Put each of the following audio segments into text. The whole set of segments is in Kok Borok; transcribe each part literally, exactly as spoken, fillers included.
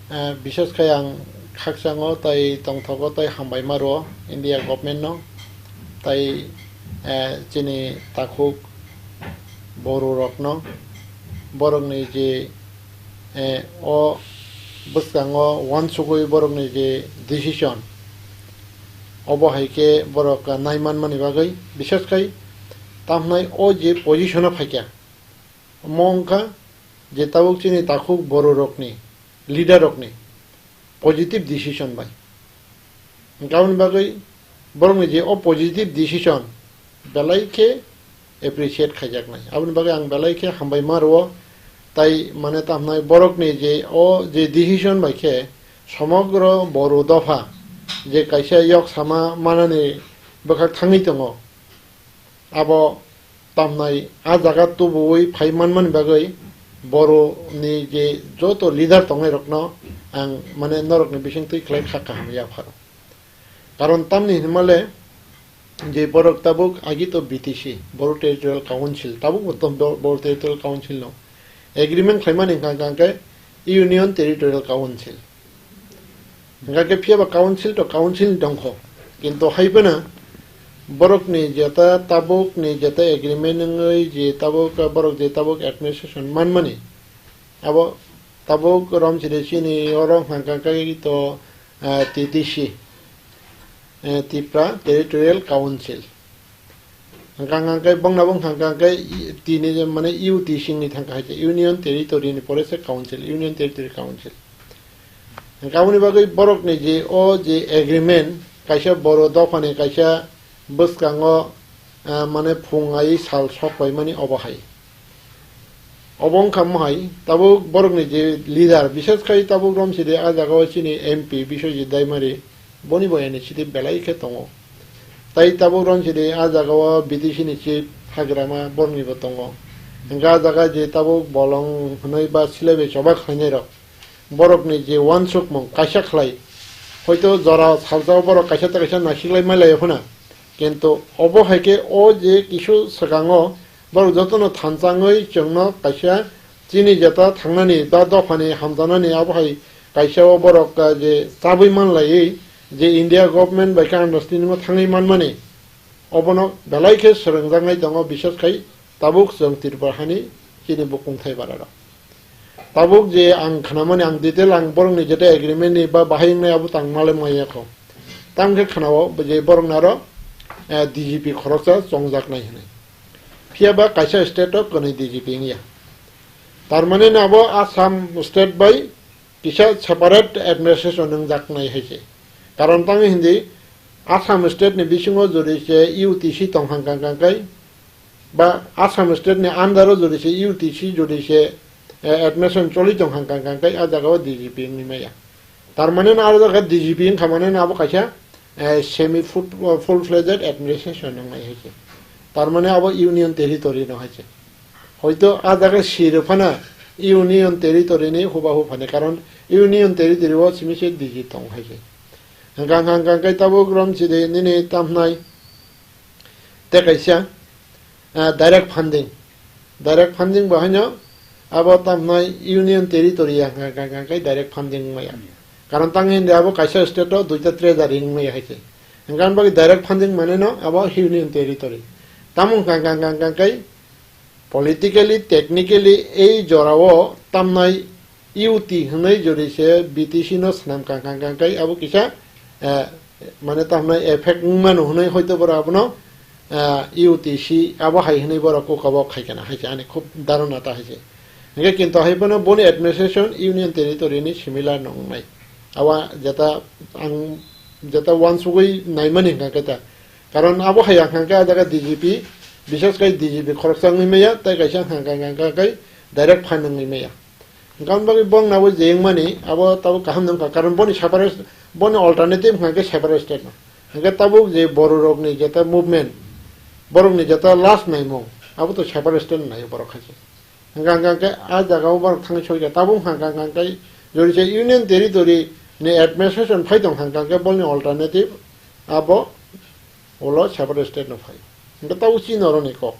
Eh, bises khe ang khakchangno tei tongthogo tei hambai ma rwo India government no tei, eh, chini takhuk Boro rokno, borokni je, eh, o bwskango uansugwi borokni je decision, obo hai khe borok nai manmani bagwi, bises khai tamhnai o je position o phaikha, omo wngkha je tabuk chini takhuk Boro rokni, leader rokni positive decision bai. Hwnkhe aboni bagwi borokni je o positive decision belai khe appreciate khaijaknai. Aboni bagwi ang belai khe hambai ma rwo. Tai mane tamhnai borokni je o je decision bai khe somogro Boro dopha je kaisa yok sama manani bwkhak thangwi tongo. Abo tamnai a jaga tubuwi phai manmani bagwi Boroni je joto leader tongnai rokno ang mane norokni bisingtwi khlai kha kaham yapharo. Karon tamni hinmale je borok tabuk agi to B T C, Boro Territorial Council, tabuk bo to Bo-, Boro Territorial Council no agreement khlaimani hwnkha hwnkha khe Union Territorial Council. Hingkha khe phiya ba council to council ni tongkho, kintu hai phano borokni jeta tabukni jeta agreement wngwi je tabuk borok je tabuk administration manmani, abo tabuk romchide chini oro hwnkha khe to, eh, T T C, eh, Tipra Territorial Council. Hwnkha hwnkha khe bongna bo hwnkha hwnkha khe i-, tini je mane U T C ni thangkha hai se Union Territory ni pore se Council, Union Territory Council. Hwnkha aboni bagwi borokni je o je agreement, kaisa Boro dophani kaisa bwskango, ah, mane phung ai sal sok paimani obo hai. Obo wngkha mohai, tabuk borokni je leader, bises khai tabuk romchide a jagao chini M P Biswajit Daimari, boni bo initiative belai khe tongo. Tai tabuk romchide a jagao B T C ni chief Hagrama borokni bo tongo. Hingkha a jaga je tabuk bolong hwnwi ba silaibai choba khlainai rok, borokni je uansukmung kaisa khlai, hoito jora saljao borok kaisa ta kaisa naisiklai mailaio phano, kintu obo hai khe o je kisu swkango borok jotono thansa wngwi chwngno kaisa chini jeta thangnani ba dophani hamjaknani abo hai kaisa o borok, ah, je chabwi manlaiwi je India government bai khe understanding o thangwi manmani, obono belai khe swrwngjaknai tongo, bises khai tabuk chwng Tripura hani chini bukung thai bara rok. Tabuk je ang khnamani, ang detail ang borokni jeta agreement ni ba bahai wngnai abo tang malai maya kho. Tamo khe khnao je borokno aro, eh, D G P khoroksa chongjaknai hwnwi. Phiya ba kaisa state o kwnwi D G P wngya. Tar mane no abo Assam state bai kisa separate administration wngjaknai hai se. Karon tamo hindi Assam state ni bisingo jodi se U T C tong hang kang kang kai, ba Assam state ni under o jodi se U T C jodi se, eh, administration choli tong hang kang kang kai, a jaga o D G P wngwi maya. Tar mane no aro jaga D G P wngkha mane no abo kaisa, eh, semi full, full fledged administration wngnai hai se. Tar mane abo union territory no hai se. Hoito a jaga siro phano Union Territory ni hubahu phani, karon Union Territory o simi se D G tong hai se. Hwnkha hwnkha hwnkha khe tabuk romchide nini tamhnai tei kaisa, ah, direct funding. Direct funding bo haino abo tamhnai Union Territory ya hwnkha hwnkha hwnkha khe direct funding wngmaya. Karon tang hindi abo kaisa state o duita treasury wngmaya hai se. Hwnkha hwnkha bagwi direct funding mane no abo Union Territory. Tamo hwnkha hwnkha hwnkha hwnkha khe politically, technically ei jorao tamnai U T hwnwi jodi se B T C no swnam kang kang kang kai abo kisa, eh, mane tamnai effect wng mano hwnwi hoito borok abono, eh, U T C abo hai hwnwi borok kokabo khai kana hai se ani khub dharona ta hai se. Hingke kintu hai phano boni administration Union Territory ni similar no wngnai. Awa jeta ang jeta uansugwi naimani hingka khe ta. Karon abo hai ang hangkhe a jaga D G P, bises khai D G P khoroksa wngwi maya, tei kaisa hangkha hangkha khai direct fund wngwi maya. Hwnkhe aboni bagwi bongni abo je wngmani, abo tabuk kaham wngkha, karon boni separate, boni alternative hwnkhe separate state no. Hwnkhe tabuk je Bororokni jeta movement, borokni jeta last naimung, abo to separate state naio borok hai se. Hwnkha hwnkha khe a jaga o borok thangwi soikha. Tabuk hwnkha hwnkha khe jodi se Union Territory ni administration phai tong hwnkha hwnkha khe boni alternative abo ulo separate state no phai. Hwnkhe tabuk chini oro ni kok.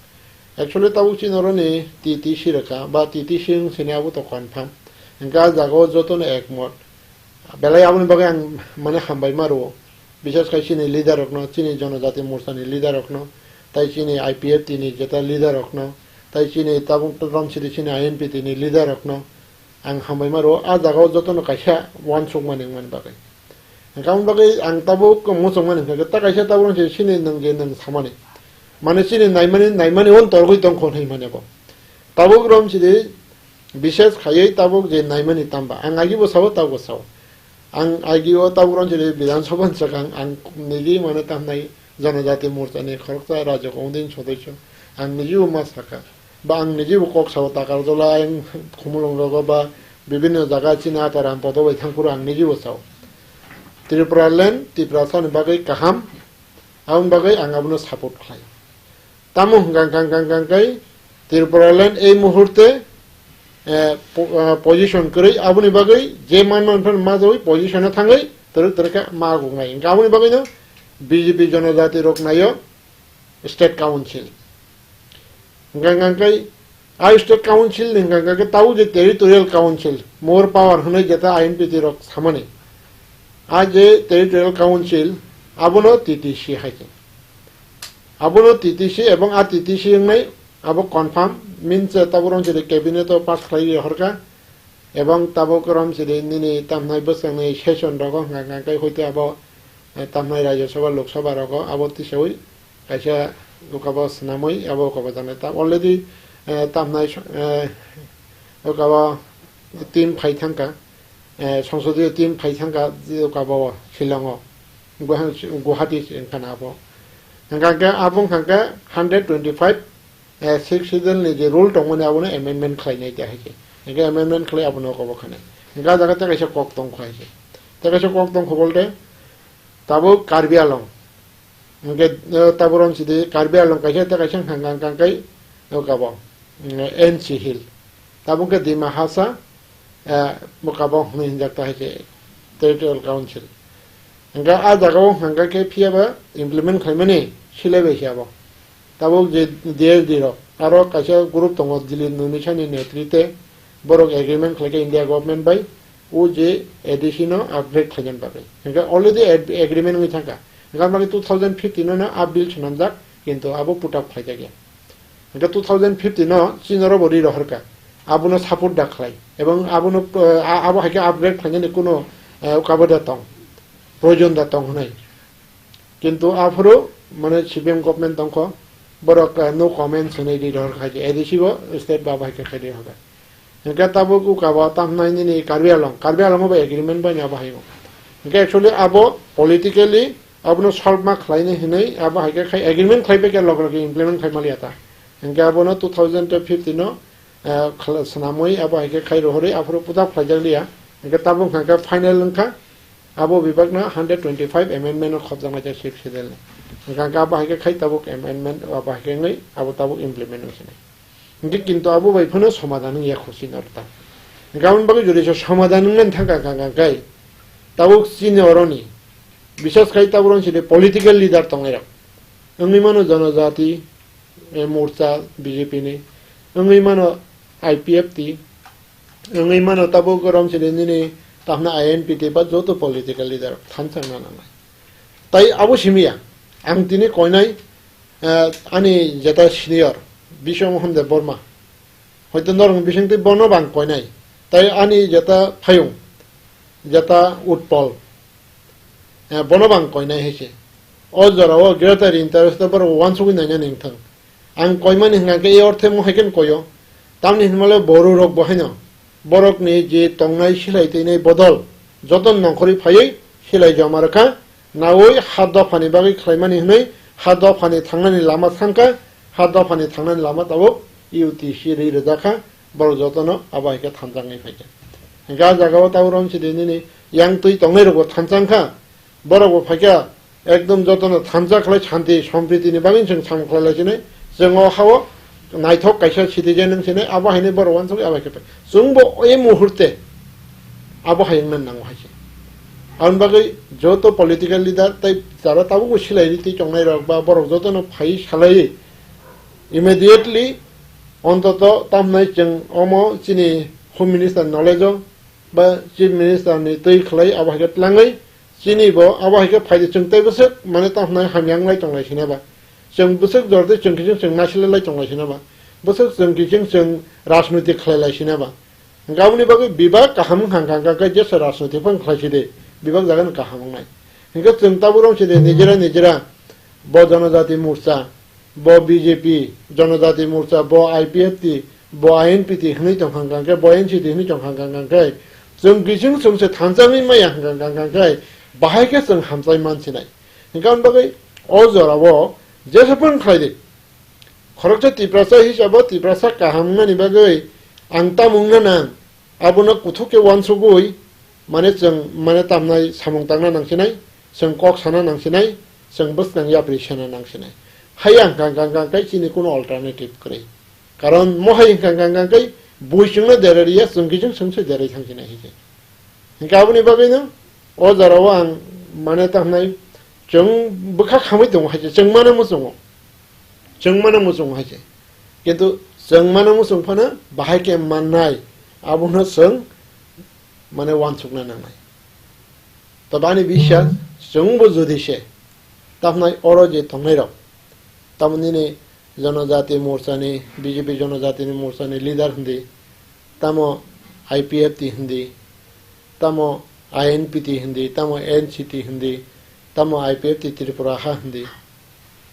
Actually tabuk chini oro ni T T C rwkha ba T T C wng sini abo to confirm. Hwnkhe a jaga o joto no ekmot. Belai aboni bagwi ang mane hambai ma rwo. Bishes khai chini leader rokno, chini Jonojati Morcha ni leader rokno, tai chini I P F T ni jeta leader rokno, tai chini tabuk romsidi chini I N P T ni leader rokno ang hambai ma rwo. A jagao jotono kaisa uansukmani wngmani bagwi. Hwnkhe aboni bagwi ang tabuk muchungmani hwnkhe ta kaisa tabuk romsidi chini nwng je nwng samani. Mane chini naimani, naimani on torgwi tongkho hinwi mane bo. Tabuk romsidi bishes khaiwi tabuk je naimani tamba. Ang agibo sao, tabukbo sao. Ang agio tabuk romsidi Bidhan Sabha ni swkang ang niji mane tamnai Jonojati Morcha ni khoroksa rajyo committee ni sodosyo. Ang nijibo ma saka. Ba ang nijibo kok sao Takarjala, ang Khumulwng rogo ba bibinno jaga chini ata Rampodo bai thangphuru ang nijibo sao. Tripura land, Tiprasa ni bagwi kaham, aboni bagwi ang abono support khlai. Tamo hwnkha, hwnkha, hwnkha, hwnkha khe Tripura land ei muhurte, eh, po-, eh, position kwrwi, aboni bagwi je manma phano ma jawi position o thangwi twrwk twrwk khe ma gungnai. Hwnkha aboni bagwino B J P Jonojati rok naio state council. Hwnkha, hwnkha khe a state council ni hwnkha, hwnkha khe tabuk je territorial council, more power hwnwi jeta I N P T rok samani. A je territorial council, abono T T C hai khe. Abono T T C ebong a T T C wngnai, abo confirm, means, eh, tabuk romsidi cabinet o pass khlai rihorkha, ebong tabuk romsidi nini tamhnai bwskangnai session rogo hwnkha, hwnkha khe hoite abo, eh, tamhnai Rajya Sabha, Lok Sabha rogo abo tisaui kaisa ukabo swnamwi abo ukabo janai ta already, eh, tamhnai, eh, ukabo team phai thangkha. Eh, songsodiyo team phai thangkha je ukabo Shillong o, Guha-, Guwahati wngkha na abo. Hwnkha khe abo wngkha khe hundred twenty five, eh, six schedule ni je rule tongmani abono amendment khlainai ta hai khe. Hwnkhe amendment khlai abono ukabo khanai. Hwnkhe ah jaga tei kaisa kok tongkha hai khe. Tei kaisa kok tongkha bolte tabuk Karbi Anglong. Hwnkhe, eh, tabuk romsidi Karbi Anglong kaisa tei kaisa hwnkha hwnkha khe ukabo, mm, N C Hill. Tabuk khe Dima Hasao, eh, ukabo hwnwi hwnjak ta hai khe Territorial Council. Hwnkhe ah jagao hwnkha khe phiyaba implement khlaimani silai bai khe abo. Tabuk je D S D rok, aro kaisa group tongo Dilip Nunisha ni netrite, borok agreement khlai khe India government bai, o je A D C no upgrade khlaina bagwi. Hwnkhe already ag-, agreement wngwi thangkha. Hwnkhe aboni two thousand fifteen no a bill swnamjak, kintu abo put up khlaijakya. Hwnkhe two thousand fifteen no chini oro bo ri rohorkha. Abono support da khlai. Ebong abono, eh, a-, abo hai khe upgrade khlainani kuno, eh, kabo da tong, proyojon da tong hwnwi. Kintu aphuru mane C P M government tongkho, borok, eh, no comment hwnwi ri rohor khai A D C bo state ba bai khe khai ri rohor. Hwnkhe tabuk ukabo tamhnai nini Karbi Anglong, Karbi Anglong bo agreement bai abo hai. Hwnkhe actually abo politically abono solve ma khlaini hwnwi abo hai khe khai agreement khlai bai khe log log implement khai maliya ta. Hwnkhe abono two thousand fifteen no eh, khla-, swnamwi abo hai khe khai rohorwi aphuru put up khlaijak liya. Hwnkhe tabuk hwnkha khe final wngkha, abo bibakno hundred twenty five amendment no khopjaknai jak Sixth Schedule ni. Hwnkha khe abo hai khe khai tabuk amendment abo hai khe wngwi abo tabuk implement wngsinai. Hwnkhe kintu abo bai phano somadhan wngya kho chini oro ta. Hwnkhe aboni bagwi jodi se somadhan wngnani thangkha hwnkha khe tabuk chini oroni, bises khai tabuk rong sini political leader tongnai rok. Wngwi mano Jonojati, eh, Morcha B J P ni, wngwi mano I P F T, wngwi mano tabuk romsini nini tahna I N P T ba joto political leader thansa wngna nangnai. Tai abo simi ya, ang tini koinai, eh, ani jeta senior Biswa Mohan Deb Borma, hoito norokni bisingtwi bono bo ang koinai, tai ani jeta phayung, jeta Utpol, eh, bono bo ang koinai hai se. O jorao greater interest o borok uansugwi nainani wngthang. Ang koimani hwnkha khe e orthe mo hai khe koio. Tamni hwnmale borok rok bo haino borokni je tongnai silai twinai bodol joto nongkhorwi phaiwi silai joma rwkha. Naui ha dophani bagwi khlaimani hwnwi ha dophani thangnani lama sankha, ha dophani thangnani lama tabuk U T C ri rwjakha. Borok jotono abo hai khe thanjaknai phaikha. Hwnkhe ah jagao tabuk romsidi nini yang twi tongnai rokbo thansa wngkha. Borokbo phaikha ekdom jotono thansa khlai shanti sompriti ni bagwi chwng samung khlai lai sinai. Chwng o hao naithok kaisa citizen wng sinai abo haino borok uansugwi abo hai khe phai. Chwngbo ei muhurte abo hai wngna nango hai se. Aboni bagwi joto political leader tei jara tabukbo silai ri twi tongnai rok ba borok jotono phai salai immediately Ontoto tamhinai chwng omo chini Home Minister knowledge o ba Chief Minister ni twi khlai abo hai khe tlangwi chini bo abo hai khe phaidi chwng tei bwswk mane tamo hwnwi hamya wnglai tonglai sina ba. Chwng bwswk jor tei chwng kiching chwng nasilai lai tonglai sina ba. Bwswk chwng kiching chwng rajniti khlai lai sina ba. Hwnkhe aboni bagwi bebak kaham wngkha hwnkha hwnkha khe jesa rajniti phano khlai sidi bebak jaga no kaham wngnai. Hwnkhe chwng tabuk rong sidi nijera nijera bo Janajati Morcha, bo B J P, Janajati Morcha, bo I P F T, bo I N P T hwnwi tongkha hwnkha khe, bo N C T hwnwi tongkha hwnkha khe, chwng kiching chwng se thansa wngwi maya hwnkha hwnkha khe, bahai khe chwng hamchai man sinai. Hwnkhe aboni bagwi o jorao jesa phano khlai di. Khoroksa Tiprasa hisabo Tiprasa kaham wngnani bagwi ang tamo wngna nang, abono kuthuk khe uansugwi mane chwng mane tamnai samung tangna nang sinai, chwng kok sana nang sinai, chwng bwsnang yapri sena nang sinai. Hai ang kang kang kang kai chini kuno alternative kwrwi. Karon mohai hwnkha kang kang kai bui chwngno dera riya chwng kiching chwng se derai thang sinai hai se. Hwnkhe aboni bagwino o jorao ang mane tamo hwnai chwng bwkha khamwi tongo hai se, chwng mano muchungo. Chwng mano muchungo hai se. Kintu chwng mano muchung phano bahai khe mannai, abono chwng mane uansukna nangnai. Tobe ani biswas chwngbo jodi se tamo hwnai oro je tongnairok, tamo nini Janajati Morchani, B J P Janajatini Morchani leader hindi, tamo I P F T hindi, tamo I N P T hindi, tamo N C T hindi, tamo I P F T Tripura ha hindi.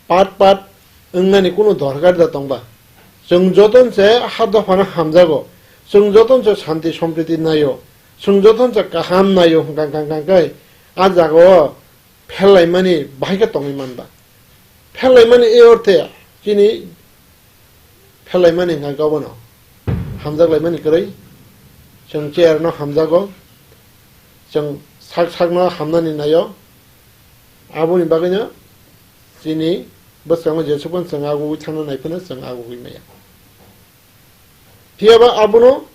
Part part wngnani kunu dorkar da tongba? Chwng joton se ha dophano hamjago, chwng joton se shanti sompriti naio, chwng joton se kaham naio hwnkha hwnkha hwnkha khe a jagao phellaimani bahai khe tongwi manba. Phellaimani e orthe chini phellaimani hwnkha khe obono hamjak laimani kwrwi. Chwng chair no hamjago, chwng sak sak no hamnani naio, aboni bagwino chini bwskango jesuk phano chwng agugwi thangna nai phano chwng agugwi maya. Phiyaba abono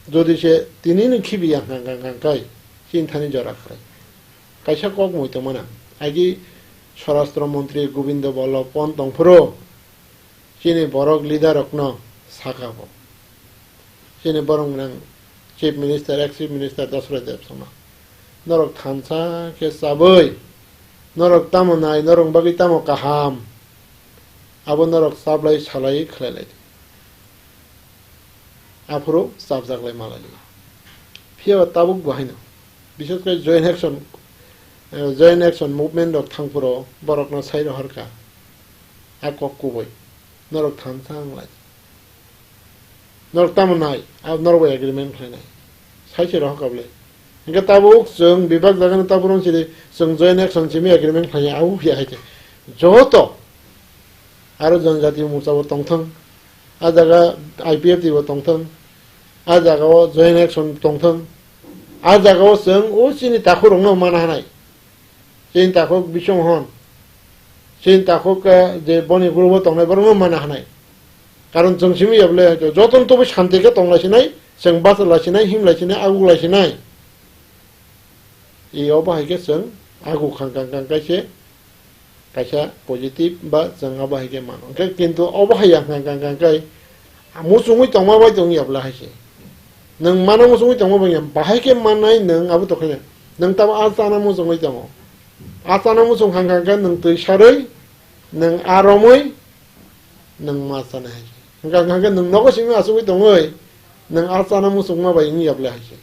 jodi se tini ni khibi ya hwnkha hwnkha hwnkha kai chini thani jora kharai. Kaisa kok mui tongmana. Agi Swarashtra Montri Gobindo Ballabh Pant tongphuru chini borok leader rokno saka bo. Chini borok nang Chief Minister, ex Chief Minister Dasrai Debsongno. Norok thansa khe chabwi, norok tamo nai, norok bagwi tamo kaham. Abo norok chablai salai khlai lai di. Aphuru chapjak lai malai li. Phiya tabuk bo haino. Bishes khe Joint Action, eh, Joint Action Movement rok thangphuru borokno sai rohorkha. A kok kubui. Norok thansa wng lai. Norok tamo nai, a norok bai agreement khlainai. Sai se rohor kable. Hingke tabuk chwng bebak jagano tabuk rong sidi chwng Joint Action simi agreement khlaiya, abo phiya hai khe. Joto aro Janajati Morcha bo tongthwng, a jaga I P F T bo tongthwng, a jaga o Joint Action tongthwng, a jaga o chwng o chini takhuk rokno mana hanai. Chini takhuk bisong hwn. Chini takhuk, eh, je boni group o tongnai borokno mana hanai. Karon chwng simi yable joto no tubu shanti khe tong lai sinai, chwng bachar lai sinai, him lai sinai, aguk lai sinai. I obo hai khe chwng aguk khang khang khang kaise kaisa positive ba chwng abo hai khe mano. Hwnkhe kintu obo hai ya khang khang khang kai muchungwi tongma bai tong yable hai se. Nwng mano muchungwi tongma bai ya, bahai khe mannai nwng abo tokhe nwng tamo a chana muchungwi tongo. A chana muchung khang khang khe nwng twi sarwi, nwng a romwi, nwng ma chana hai se. Hwnkha hwnkha khe nwng nogo simi achugwi tongwi, nwng a chana muchungma bai wng yable hai se.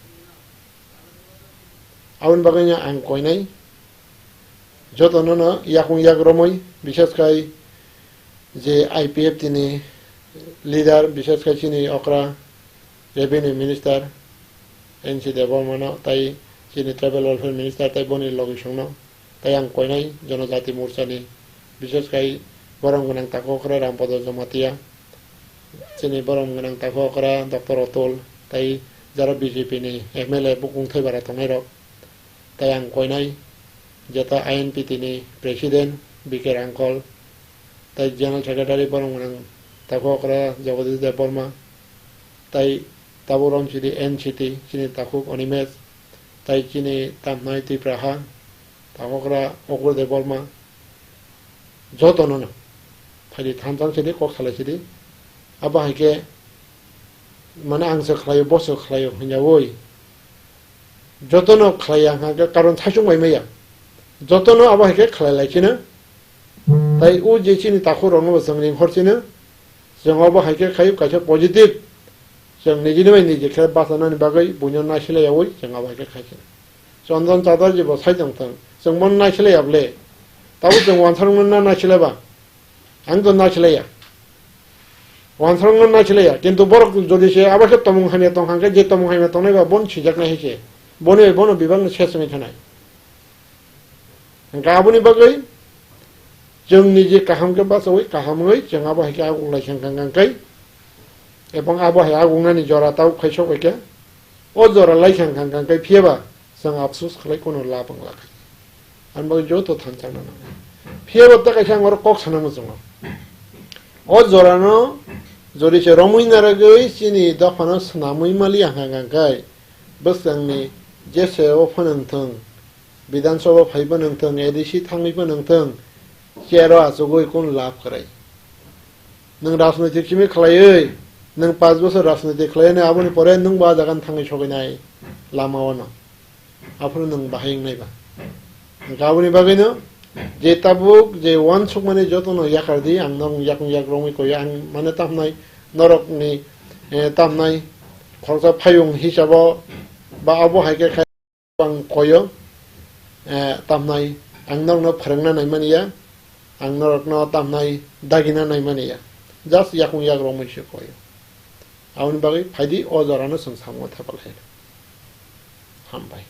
Aboni bagwino ang koinai jotono no yakung yak romwi, bishes khai je I P F T ni leader, bishes khai chini okra Revenue Minister N C Debbarma no, tai chini Tribal Welfare Minister tai boni logisong no, tai ang koinai Janajati Morcha ni, bishes khai borom gwnang takhuk okra Rampada Jamatia, chini borom gwnang takhuk okra Doctor Atul, tai jara B J P ni M L A bukung thai bara tongnai rok, tai ang koinai jeta I N P T ni President B K Rangkhol, tai General Secretary borom gwnang takhuk okra Jagadish Debbarma, tai tabuk rong sidi N C T chini takhuk Animesh, tai chini tamnai Tipraha, takhuk okra Okur Debbarma, jotono no phaidi thansa wng sidi kok salai sidi. Abo hai khe mane ang se khlaio, bo se khlaio hwnjaui Jotono khlai ya hwnkha khe karon saichung bai maya. Jotono abo hai khe khlai lai chino. Tai o je chini takhuk rokno bo chwng ring hor chino. Chwng abo hai khe khai kaisa positive. Chwng nijini bai niji khe bachanani bagwi buino naisilai yaui chwng abo hai khe khai chino. Chondon Chatterjee bo sai tong thung. Chwng bono naisilai ya bole. Tabo chwng uansarokno na naisilai ba. Ang to naisilai ya. Uansarokno naisilai ya. Kintu borok jodi se abo khe tomung hamya tong hwnkhe je tomung hamya tongnai ba bon sijaknai hai se. Boni bai bono bibakno ses wngwi thanai. Hwnkhe aboni bagwi chwng niji kaham khe bachaui kaham wngwi chwng abo hai khe aguk lai khe hwnkha hwnkha khe. Ebong abo hai aguknani jora tabuk khai sok bai khe. O jora lai khe hwnkha hwnkha khe phiya ba chwng apsus khlai kono lab wng lakha. Ani bagwi joto thansa nang. Phiya bo ta kaisa ang oro kok sana muchungo. O jorano jodi se romwi naragwi chini dophano swnamwi mali ang hang hang khai bwswkni jese o phano wngthung, Bidhan Sabha phai phano wngthung, A D C thangwi phano wngthung, chair o achugwi kun lab kwrwi. Nwng rajnoitik simi khlaiwi, nwng panch bosor rajnoitik khlaiwi, aboni pore nwng bo ah jaga thangwi sogwi nai lama o no. Aphuru nwng bahai wngnai ba. Hwnkhe aboni bagwino je tabuk je uansukmani jotono yakar di, ang norok yakung yak romwi koi, ang mane tamnai norokni, eh, tamnai khoroksa phayung hisabo ba abo hai khe khai ang koyo, eh, tamnai ang norokno phrwngna naimani ya, ang norokno tamnai dagina naimani ya. Just yakung yak romwi se koyo. Aboni bagwi phaidi o jorano chwng samungo thepal hai. Hambai.